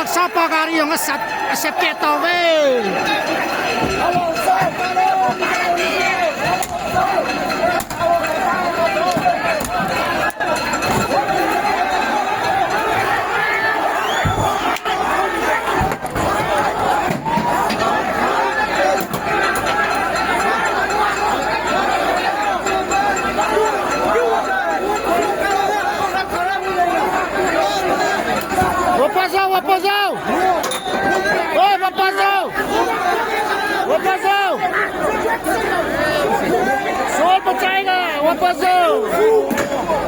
Sapa gari yong a sat a sep ke to ve. वापस आओ वापस आओ ओए वापस आओ वापस आओ शोर बचाएगा वापस आओ